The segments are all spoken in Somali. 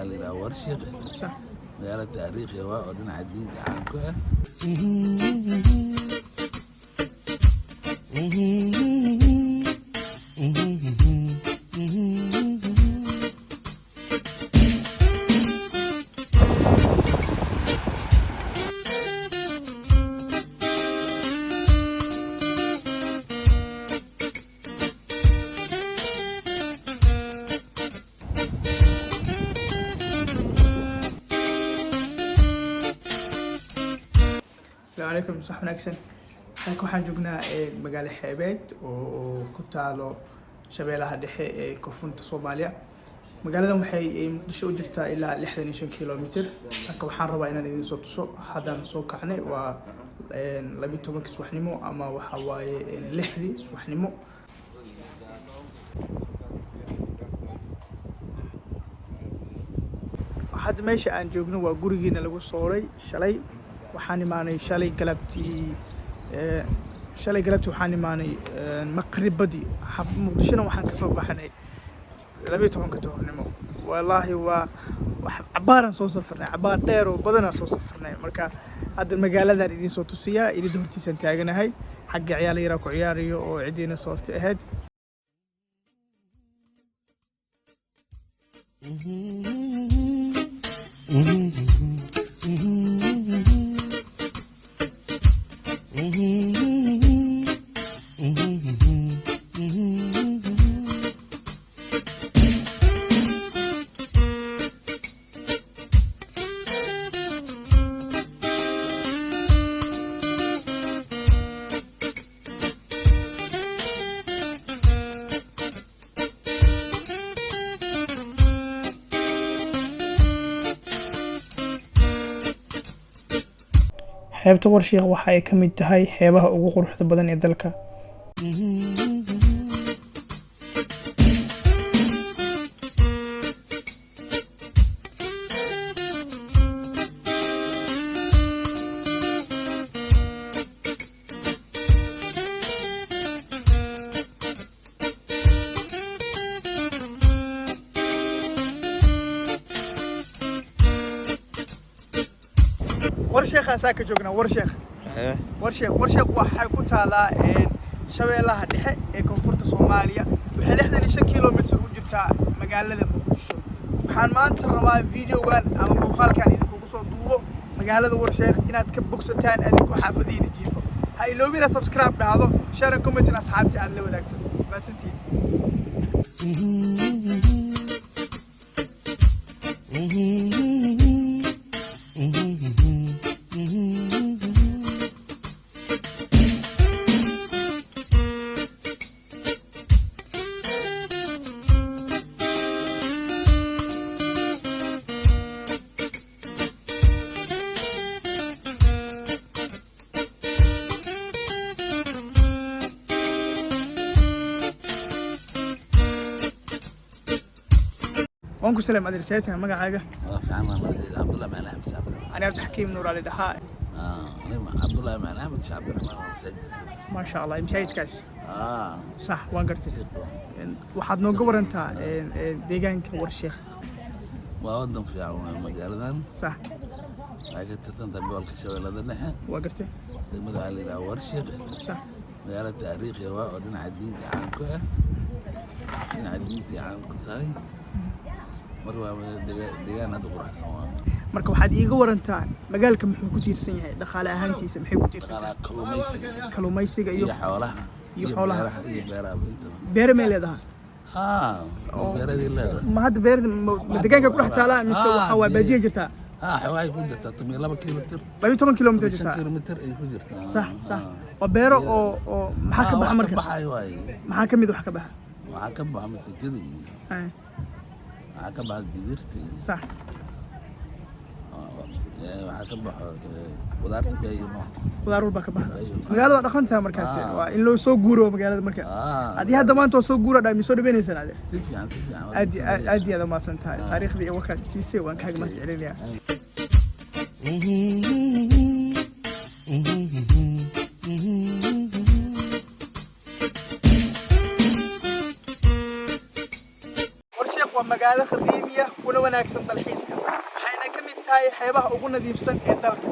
la yidhaha Warshiq. Sax. Magaalo taariikhi waa oo dhinaca diinta caan ku ah. Asalaamu calaykum, sax wanaagsan. Halka waxaan joognaa magaalo xeebeed oo ku taalo Shabeellaha Dhexe ee koonfurta Soomaaliya. Magaaladan waxay Muqdisho u jirtaa ilaa 65 kilomitr. Marka waxaan rabaa inaan idin soo tuso. Haddaan soo kacnay, waa 12-kii subaxnimo ama waxa waaye 6-dii subaxnimo. Hadda meesha aan joogno waa gurigiina lagu sooray shalay. Waxaan imaanay shalay galabtii, shalay galabtii waxaan imaanay maqribadii. Muqdishona waxaan kasoo baxnay 12-ka duhurnimo. Wallaahi waa wax cabaaraan soo safarnay, cabaar dheer oo badanaan soo safarnay. Marka hadda magaaladan idiin soo tusiyaa. Ilida hortiisaan taaganahay, xagga ciyaal yaraa ku ciyaarayo oo cidiina soortay ahayd. Xeebta Warshiiq waxa ay ka mid tahay xeebaha ugu quruxda badan ee dalka. Warsheekhaan saa ka joognaa, Warsheekh. Warsheekh, Warsheekh waxay ku taalaa Shabeellaha Dhexe ee koonfurta Soomaaliya. Waxay 65 kilomitr u jirtaa magaalada Muqdisho. Waxaan maanta rabaa videogan ama muuqaalkan idinkugu soo duubo magaalada Warsheekh inaad ka bogsataan adinkoo xaafadiina jiifo. Ha iloobina subscribe dhahdo, share and comment, asxaabta aad la wadaagto. Mahadsantiin. Waan ku salaam, adeer. See tahay? Magacaaga? Waa fiican, waa magaceeda Cabdullahi Macalin Axmed Sheekh Cabdiraxmaan. Ani Cabdixakiim Nuur Ali dhahaa. Aniga Cabdullahi Macalin Axmed Sheekh Cabdiraxmaan waa masaajidka. Maasha Allah, masaajidkaas. Ah. Sax, waan gartay. Waxaad nooga warantaa deegaanka Warsheekh. Waa wadan fiican waa magaaladan. Waxay ka tirsan tahay gobolka Shabeellada Dhexe. Waa gartay. Degmada waxaa la yidhaha Warshiq. Magaalo taariikhi waa oo dhinaca diinta caan ku ah, dhinaca diinta caan ku tahay. Marka waa deegaan hadda quruxsan waa. Marka waxaad iiga warantaa magaalka muxuu ku tiirsan yahay, dhaqaale ahaantiisa maxay ku tiirsan tahay? Dhaqaalaha kalluumaysiga. Kalluumaysiga iyo iyo xoolaha. Iyo xoolaha. Beeraha iyo beeraha intaba. Beere may leedahay? Haa, beeradii leedahay. Ma hadda beerada ma deegaanka ku dhex taalaa mise Ah, waxa waa baadiye jirtaa? Haa, waxay ku jirtaa 12 kilomitir. 12 kilomitr 15 jirtaa. Kilomitir ay ku jirtaa. Sax, waa beero oo maxaa ka Ah, baxa wax marka? Ka baxay waaye. Maxaa ka mid wax ka baxa? Waxaa ka baxa masagada iyo waxaa ka baxa digirta iyo waxaa ka baxo qudaarta beeyo nooc. Qudaar walbaa ka baxda. Ayo. Magaalada waa dhaqantaha markaas. Ah. Waa in loo soo guuro magaalada marka. Ah. Haddii hadda maanta waa soo guura dhaa, misoo dhaweynaysan adeer? Si fiican, si fiican. Aad iyo aad, aad iyo aad umahadsan tahay. Taariikhdii iyo warkaad siisay waan kaaga mahad celinayaa. Warsheekh waa magaalo qadiimiya kuna wanaagsan. wanaagsan dalxiiska, waxayna ka mid tahay xeebaha ugu nadiifsan ee dalka.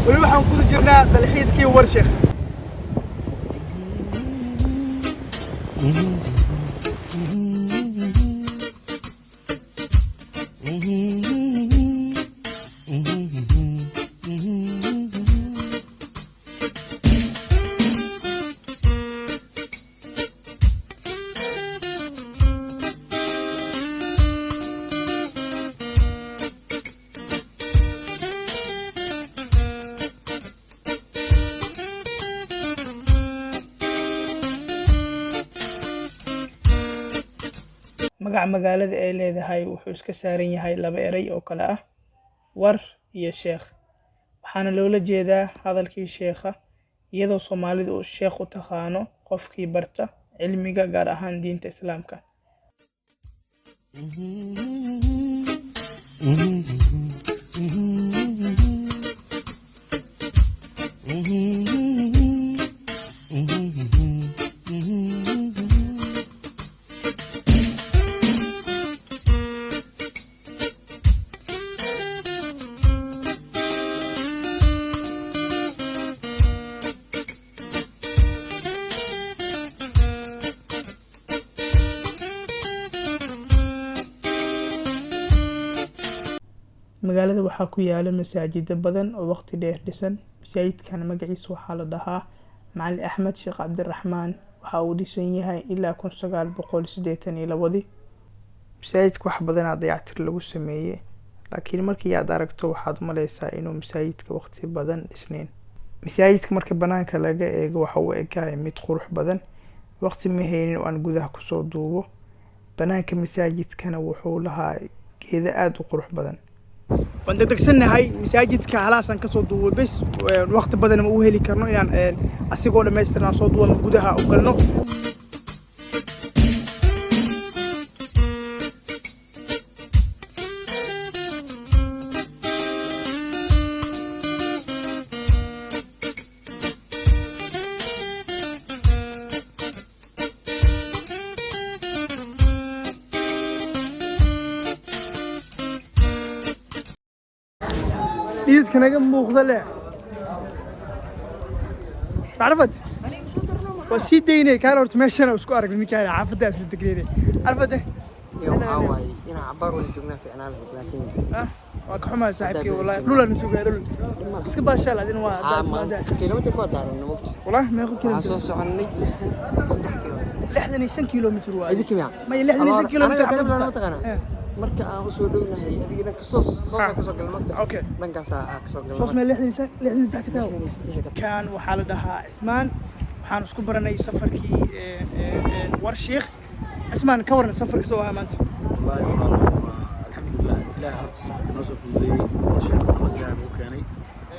Weli waxaan ku jirnaa dalxiiskii Warsheekh. Magaca magaalada ay leedahay wuxuu iska saaran yahay laba eray oo kale ah war iyo sheekh, waxaana loola jeedaa hadalkii sheekha, iyadoo Soomaalidu uu sheekh u taqaano qofkii barta cilmiga, gaar ahaan diinta Islaamka. Magaalada waxaa ku yaala masaajido badan oo waqti dheer dhisan. Masaajidkan magaciisa waxaa la dhahaa Macalin Axmed Sheekh Cabdiraxmaan. Waxa uu dhisan yahay ilaa 1982-dii. Masaajidka wax badanaa dayactir lagu sameeyey, laakiin markii aad aragto waxaad u maleysaa inuu masaajidka waqti badan dhisnayn. Masaajidka marka banaanka laga eego waxa uu ekahay mid qurux badan. Waqti ma haynin oo aan gudaha kusoo duubo. Banaanka masaajidkana wuxuu lahaa geedo aad u qurux badan. Waan degdegsannahay. Masaajidka halaasaan kasoo duubay bes. Waqti badan ma u heli karno inaan asigoo dhammaystiran aan soo duubano, gudaha u galno. Dhididka naga muuqda leh macrafad waa sii daynay kaale. Horta meeshana isku aragnay ninkaan xaafadda isla degnayne carfade. Iyo waxaa waaye inaan cabaar wada joognaa fiicnaan lahayd, laakiin Ah, waa ka xumaa saaxiibkay, wallahi dhulan sugay, dhul iska baashaal adina waa aa maanta kilomitir ku daarano mogta. Wallahi meeqo Waxaan kilomitir? Soo soconnay 63 kilomitir. 65 kilomitir waaye. Idinka miyaa? Maya, 65 kilomitir. Anaga xabad kale mataqaanaa. Marka aan usoo dhownahay adiga dhanka soos soosaan kasoo galnay mogta. Dhankaasaa aa kasoo galnay. Soos mee 65, 63 ka tahay. 63 ka. Kan waxaa la dhahaa Cismaan. Waxaan isku baranay safarkii Warshiikh. Cismaan, ka waran safarka soo ahaa maanta? Wallaahi walaalo, alxamdulilah, Ilaahay horta safarka noo soo fududeeyey. Warshiiq nabad Ilaahay nagu keenay.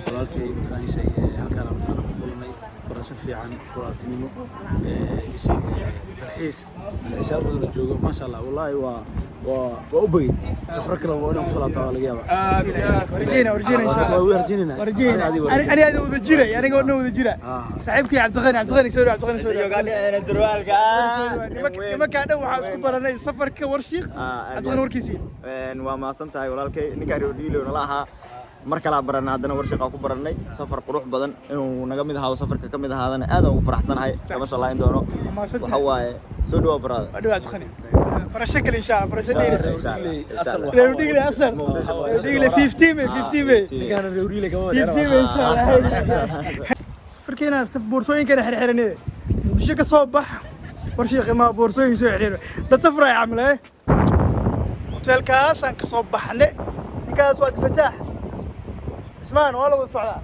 Walaalkay mataqaaniisay halkaana mataqaana ku kulannay, barasho fiican, walaaltinimo, dalxiis, dalxiisyaal badan oo joogo, maasha Allah. Wallaahi waa u bogey. Safro kale waa inaan kusoo laabtaa waa laga yaabaa. Warjeyna, warjeyna insha Allah. Waa rajaynayna. Warjeyna. Ani adi wada jiray, aniga oo dhan wada jira. Saaxiibkii Cabdiqani, Cabdiqani soo dhaw, Cabdiqani soo dhaw. Nimankaa dhan waxaa isku baranay safarka Warshiikh. Cabdiqani, warkiisii. Waa mahadsan tahay walaalkay. Ninkaan reer Dhiilo nala ahaa, mar kalaa baranay, haddana Warshiqaa ku barannay. Safar qurux badan inuu naga mid ahaado, safarka ka mid ahaadana aad aan ugu faraxsanahay, kama shalayn doono. Mahadsan Waxa tahay. waaye, soo dhawaa brother. Waa dhaw Cabdiqani, barasho kale insha Allah, barasho dheeri. Asal. Reer Dhigle asal, Reer Dhigle 15 May, 15 May. Ninkaan reer Dhiile kama 15 May insha Allah. Safarkeena boorsooyinkana xirxiranee, Muqdisho ka soo bax, Warshiiq ma boorsooyin soo xirxiro, dad safraya camal. Hoteelkaasaan ka soo baxne. Ninkaas waa Fataax Ismaan, waa la wada socdaa.